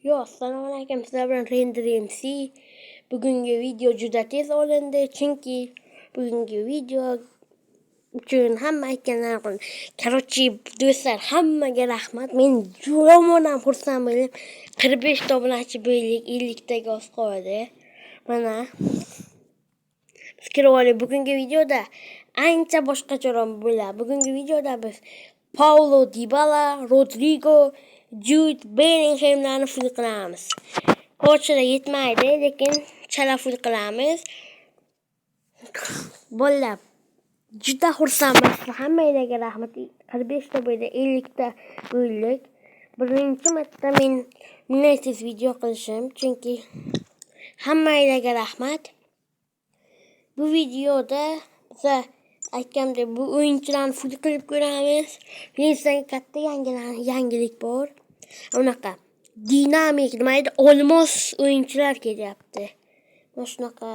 Yo, assalomu alaykum. Sizlar bilan Render MC. Bugungi video juda tez olindi, chunki bugungi video uchun hamma aytganlar qildi. Короче, do'stlar, hammaga rahmat. Men yomon ham xursand bo'ldim. 45 ta obunachi bo'ldik, 50 taga oz qoldi. Mana. Biz kirib oldik. Bugungi videoda ancha boshqacharoq bo'ladi. Bugungi videoda biz Paulo Dybala, Rodrigo, Jude Bellinghamlarni full qilamiz. Ko'chada yetmaydi, lekin chala full qilamiz. Bolalar, juda xursandman. Hammanglarga rahmat. 45 ta bo'ldi, 50 ta bo'ldik. Birinchi marta men bunday tez video qilishim, chunki hammanglarga rahmat. Bu videoda biza aytgandek bu o'yinchilarni full qilib ko'ramiz. Sizlarga katta yangilik bor. Unaqa dinamik nima edi? Olmos o'yinchilar kelyapti. Mana shunaqa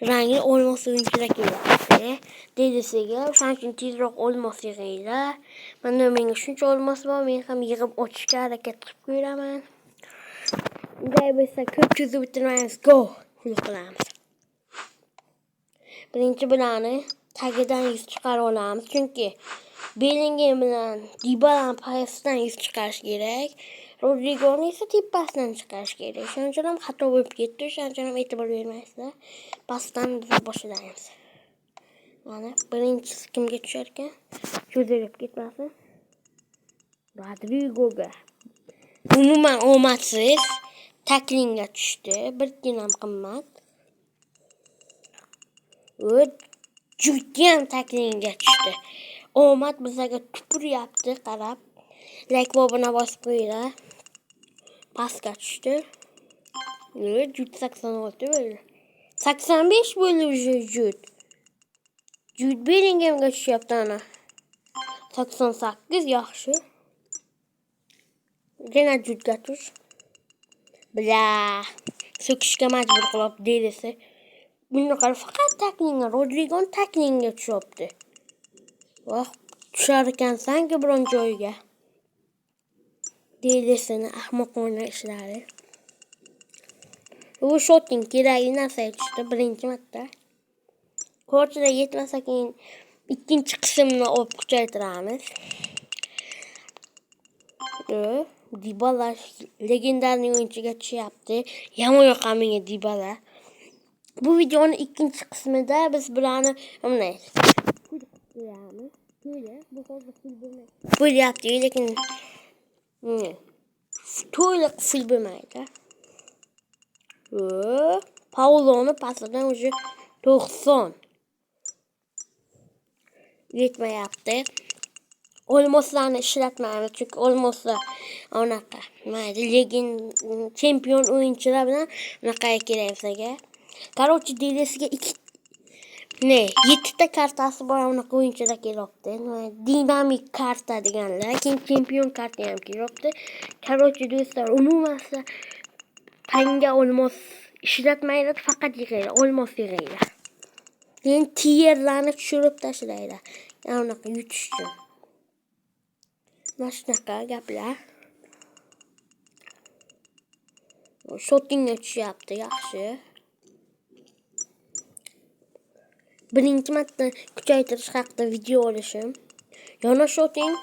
rangli olmos o'yinchilar kelyapti. Dedisiga, o'shaning uchun tezroq olmos yig'inglar. Mana menga shuncha olmos bor, men ham yig'ib ochishga harakat qilib ko'raman. Unday bo'lsa, ko'p cho'zib o'tirmaymiz. Go! Full qilamiz. Birinchi bularni tagidan yuz chiqarib olamiz, chunki Bellingham bilan Dybalani pastdan yuz chiqarish kerak. Rodrigoni esa tepasidan chiqarish kerak. Shuning uchun ham xato bo'lib ketdi. O'shaning uchun ham e'tibor bermaysizlar. Pastdan biz boshlaymiz. Mana birinchisi kimga tushar ekan? Cho'zilib ketmasin. Rodrigoga. Umuman omadsiz. Taklingga tushdi. Bir tiyin ham qimmat. O, judayam taklingga tushdi. Omad bizlarga tupuryapti, qarab. Like va obuna bosib qo'yinglar. Pastga tushdi. Jud 86 bo'ldi. 85 bo'ldi уже Jud. Jud Bellinghamga tushyapti ana. 88 yaxshi. Yana Judga tush. Бля, so'kishga majbur qilyapti dedisi. Buni qara, faqat taklingga, Rodrigoni taklingga tushyapti. Voh, tushar ekansan-ku biron joyga. Dedisini ahmoqona ishlari. U shooting kerakli narsaga tushdi birinchi marta. Korchida yetmasa, keyin ikkinchi qismni olib kuchaytiramiz. Dybala легендарный o'yinchiga tushyapti. Yomon yoqadi menga Dybala. Bu videoni ikkinchi qismida biz bularni bunday qo'yamiz. To'la, bu hozir full bo'lmaydi. Bo'lyapti, lekin to'liq full bo'lmaydi. Pauloni pastidan уже 90. Yetmayapti. Olmoslarni ishlatmaymiz, chunki olmoslar anaqa nima edi, lekin chempion o'yinchilar bilan unaqa kerak bizga. Короче, dedasiga ikki ne yettita kartasi bor, unaqa o'yinchilar kelyapti. Nima, dinamik karta deganlar, keyin chempion karta ham kelyapti. Короче, do'stlar, umuman sizlar tanga olmos ishlatmanglar, faqat yig'inglar, olmos yig'inglar. Keyin tierlarni tushirib tashlanglar. Yani unaqa yutish uchun. Mana shunaqa gaplar. Shotingga tushyapti, yaxshi. Birinchi marta kuchaytirish haqida video olishim. Yana shooting.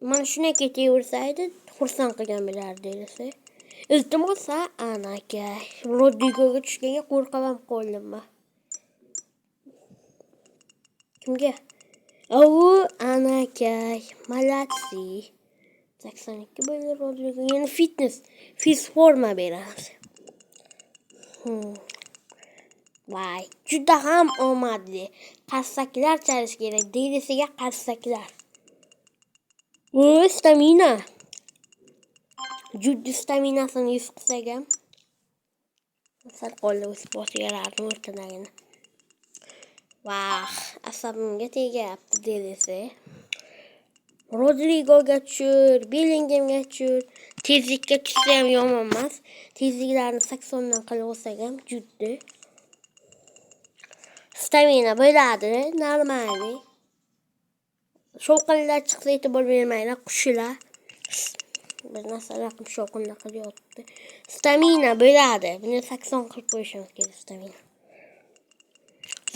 Mana shunday ketaversaydi, xursand qilgan bo'lardi desa. Iltimos, ana aka. Rodrigoga tushganga qo'rqib ham qoldim man. Kimga? U ana aka. Молодцы. 82 bo'ldi Rodrigo. Yana fitness, fiz forma beramiz. Voy, juda ham omadli. Qarsaklar chalish kerak. Dedisiga qarsaklar. O, stamina. Juddi staminasini yuz qilsak ham. Sal qoldi, o'sib bosib yarardim o'rtadagini. Vah, asabimga tegyapti dedisi. Rodrigoga tushir, Bellinghamga tushir. Tezlikka tushsa ham yomon emas. Tezliklarni 80 dan qilib olsak ham juddi. Stamina bo'ladi, нормальный. Shovqinlar chiqsa, e'tibor bermanglar, qushlar. Bir narsalar qilib shovqinda qilyapti. Stamina bo'ladi. Buni 80 qilib qo'yishimiz kerak stamina.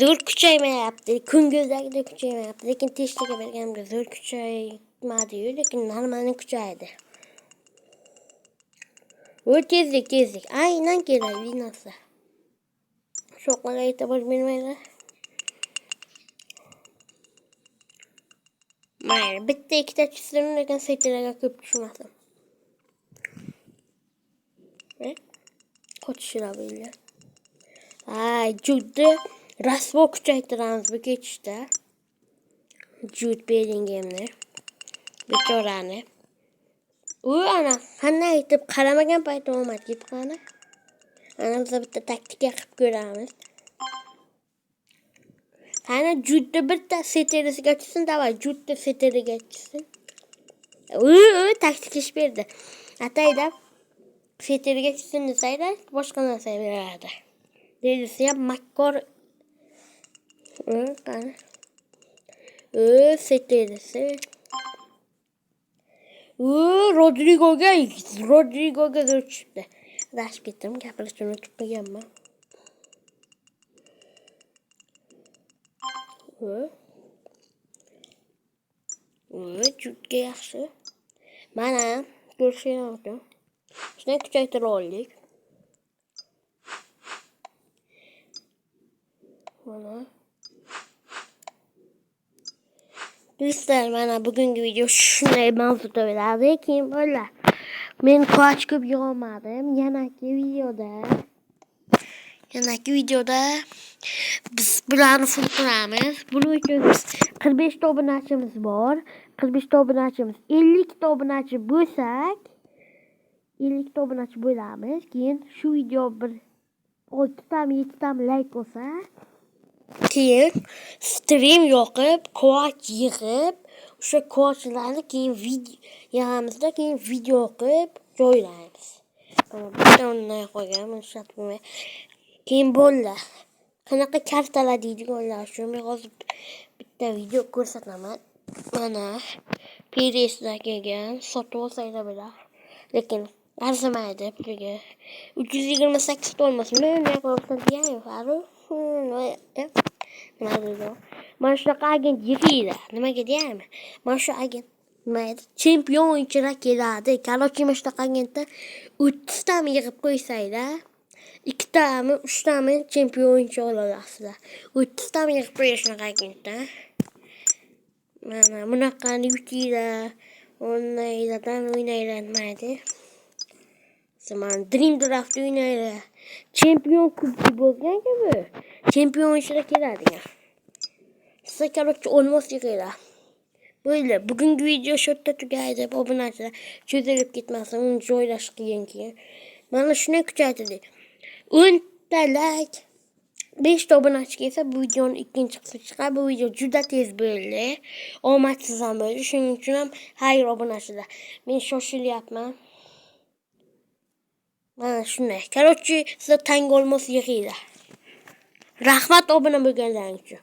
Zo'r kuchaymayapti. Ko'ngildagidek kuchaymayapti. Lekin teshtaga berganimga zo'r kuchaymadi-yu, lekin normalni kuchaydi. U tezlik, tezlik. Aynan kerakli narsa. Shovqinga e'tibor bermanglar. Mayli, bitta ikkita tushsin, lekin sechalarga ko'p tushmasin. Qochishlar bu. Ay, juda rasvo kuchaytiramiz bu ketishda. Jud Bellinghamni. Bechorani. U ana qanday aytib qaramagan paytim omad kelib qani. Ana biz bitta taktika qilib ko'ramiz. Qani Judni bitta seterisiga tushsin, давай, Judni seteriga tushsin. U taktika ish berdi. Atayda seteriga tushsin desanglar, boshqa narsa beradi. Dedisi ham makkor. Qani. Seterisi. Rodrigoga zo'r tushibdi. Adashib ketdim, gapirishni unutib qo'yganman. Juda yaxshi. Mana ko'rishingiz mumkin. Shunday kuchaytirib oldik. Mana. Do'stlar, mana bugungi video shunday mavzuda bo'ladi. Keyin bolalar, men qoch ko'p yig'olmadim. Yanaki videoda biz bularni full qilamiz. Buning uchun biz 45 ta obunachimiz bor. 45 ta obunachimiz, 50 ta obunachi bo'lsak, 50 ta obunachi bo'lamiz. Keyin shu video bir 6 tami, 7 tami like bo'lsa, keyin stream yoqib, quach yig'ib, o'sha quachlarni keyin video yig'amizda, keyin video qilib joylaymiz. Bitta unday qo'yganman, ishlatmay. Keyin bo'ldi. Qanaqa kartalar deydiganlar uchun men hozir bitta video ko'rsataman. Mana Peresda kelgan, sotib olsanglar bo'ladi. Lekin arzimaydi puliga. 328 ta olmasin. Men unday qo'yibsan degan Farruh. Nima dedi? Mana shunaqa agent yig'iydi. Nimaga deyapman? Mana shu agent nima edi? Chempion o'yinchilar keladi. Короче, mana shunaqa agentda 30 tami yig'ib qo'ysanglar, ikkitami, uchtami chempion o'yinchi ola olasizlar. 30 tami yig'ib qo'yish shunaqa agentda. Mana bunaqani yutinglar, o'ynaylardan o'ynaylar nima edi? Mana Dream Draft o'ynaylar. Chempion kubki bo'lgan kabi. Chempion o'yinchilar keladigan. Sizlar, короче, olmos yig'inglar. Bo'ldi. Bugungi video shu yerda tugaydi. Obunachilar cho'zilib ketmasin, uni joylash qiyin keyin. Mana shuni kuchaytirdik. 10 ta like, 5 ta obunachi kelsa, bu videoni ikkinchi qismi chiqadi. Bu video juda tez bo'ldi. Omadsiz ham bo'ldi. Shuning uchun ham xayr obunachilar. Men shoshilyapman. Mana shunday. Короче, sizlar tanga olmos yig'inglar. Rahmat obuna bo'lganlaring uchun.